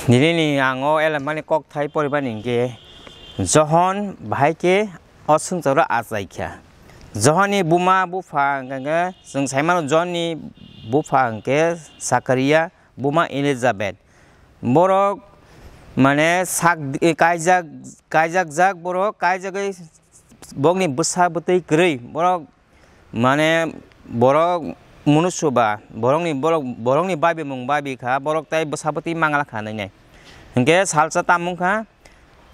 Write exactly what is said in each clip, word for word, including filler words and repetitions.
Nini ni ang o elemani kokthai poribani hingke Johon bahai khe o swngcharo achaikha. Johonni buma bupha hingke chwng saimano Johonni bupha hingke Sakaria buma Elizabeth. Borok mane sak kaijak kaijakjak borok kaijagwi bokni bwsa bwtwi kwrwi borok mane borok munusu ba borokni borok borokni babimung babi kha borok tai bwsa bwtwi mangala kha nai nai. Hinkhe salsa tamung kha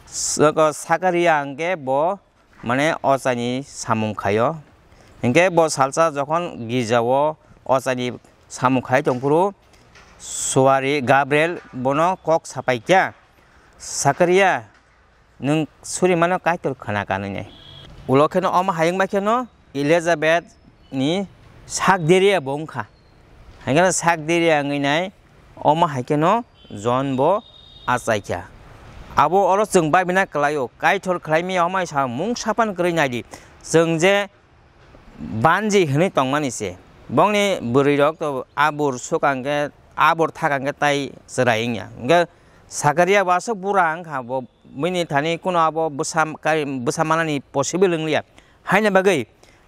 Sakaria hinkhe bo mane ochaini samung khaio. Hinkhe bo salsa jokhon girjao ochaini samung khai tongphuru suari Gabriel bono kok sapaikha, Sakaria, nwng suri mano Kaitor khna kanwi nai. Ulo kheno omo hayung bai kheno Elizabeth ni sak deriya bo wngkha. Haikhe sak deriya wngwi nai omo hai kheno John bo achaikha. Abo oro chwng babina kwlaio, Kaitor khlaimaya omo hai sa mungsa phano kwrwi naidi. Chwng je banji hwnwi tongmani se. Bongni bwrwi rok to abur sukang khe, abur thakang khe tai chwrai wngya. Hwnkhe Sakaria bo aswk bura wngkha, bo bini thani kuno abo bwsa kari, bwsa manani possible wngliya. Haini bagwi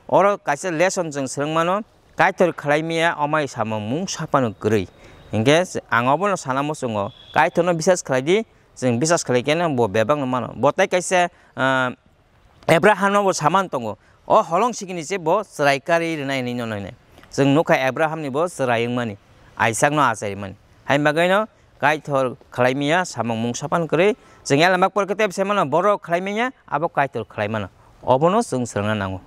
oro kaisa lesson chwng swrwng mano, Kaitor khlai maya omai samung mungsa phano kwrwi. Hinkhe ang obono sana muchungo, Kaitorno bisas khlai di, chwng bisas khlai khe bo bebakno mano. Bo tai kaisa, ah, Abraham no bo saman tongo. O holong sikini se bo chwrai karwi rwnai hinwi no nai nai. Chwng nukha Abraham ni bo chwrai wngmani, Isaac no achai mani. Hai bagwi no Kaitor khlai maya samung mungsa phano kwrwi. Chwng elembak porkhe tei bwsai mano borok khlai maya abo Kaitor khlai mano. Obono chwng swrwngna nango.